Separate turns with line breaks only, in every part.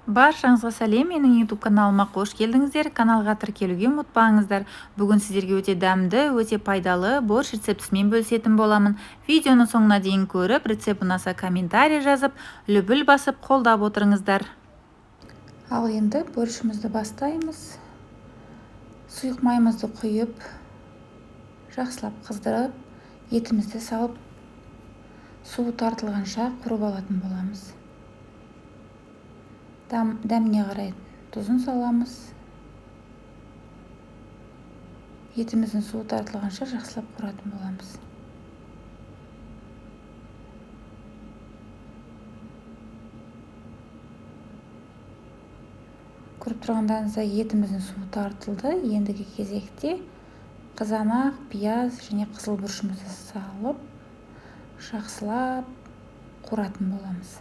Баршаңызға сәлем, менің YouTube каналыма қош келдіңіздер. Каналға тіркелуге ұмытпаңыздар. Бүгін сіздерге өте дәмді, өте пайдалы борщ рецептісімен бөлісетін боламын. Видеоны соңына дейін көріп, рецепт ұнаса комментарий жазып, лүпіл басып қолдап отырыңыздар. Ал енді борщымызды бастаймыз. Сұйық майымызды құйып, жақсылап қыздырып, етімізді салып, суы тартылғанша қуырып алатын боламыз. Дәміне қарай тұзын саламыз. Етіміздің суы тартылғанша жақсылап қуыратын боламыз. Көріп тұрғандарыңыздай етіміздің суы тартылды. Ендігі кезекте қызанақ, пияз және қызыл бұрышымызды салып, жақсылап қуыратын боламыз.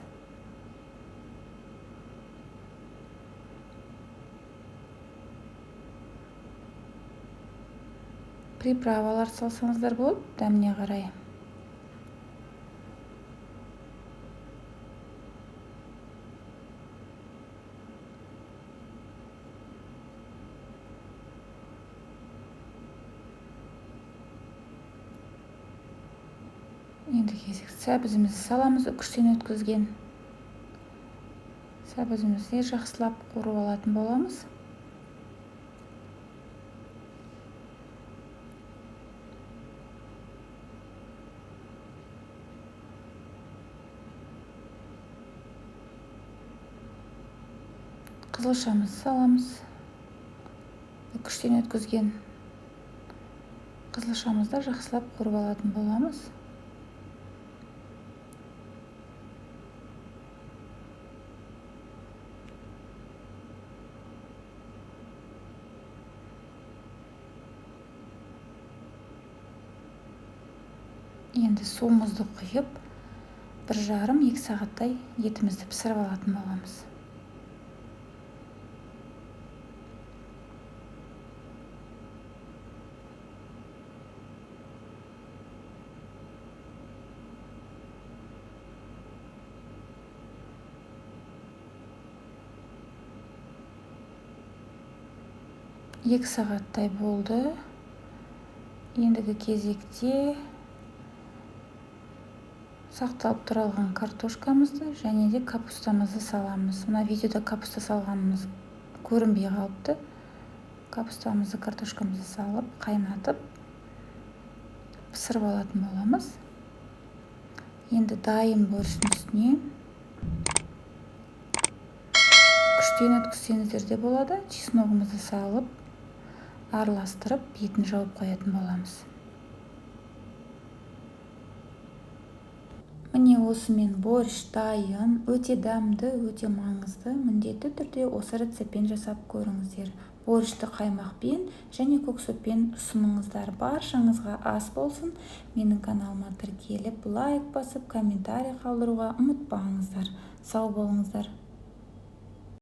Приправалар салсаңыздар болады, дәміне қарай. Енді кезекті сәбізімізді саламыз, үкіштен өткізген. Сәбізімізді жақсылап қуырып алатын боламыз. Қызылшамызды саламыз. Үкіштен өткізген қызылшамызды жақсылап қуырып алатын боламыз. Енді суымызды құйып, 1,5-2 сағаттай етімізді пісіріп алатын боламыз. Екі сағаттай болды. Ендігі кезекте сақталып тұралған картошкамызды және де капустамызды саламыз. Мына видеода капуста салғанымыз көрінбей қалыпты. Капустамызды, картошкамызды салып, қайнатып, пісіріп алатын боламыз. Енді дайын борщтың үстіне күштен өткізсеңіздер де болады. Чесногымызды салып, араластырып, бетін жауып қоятын боламыз. Міне осымен борщ дайын, өте дәмді, өте маңызды. Міндетті түрде осы рецептпен жасап көріңіздер. Борщты қаймақпен және көк сүтпен ұсыныңыздар. Баршаңызға ас болсын. Менің каналыма тіркеліп, лайк басып, комментарий қалдыруға ұмытпаңыздар. Сау болыңыздар.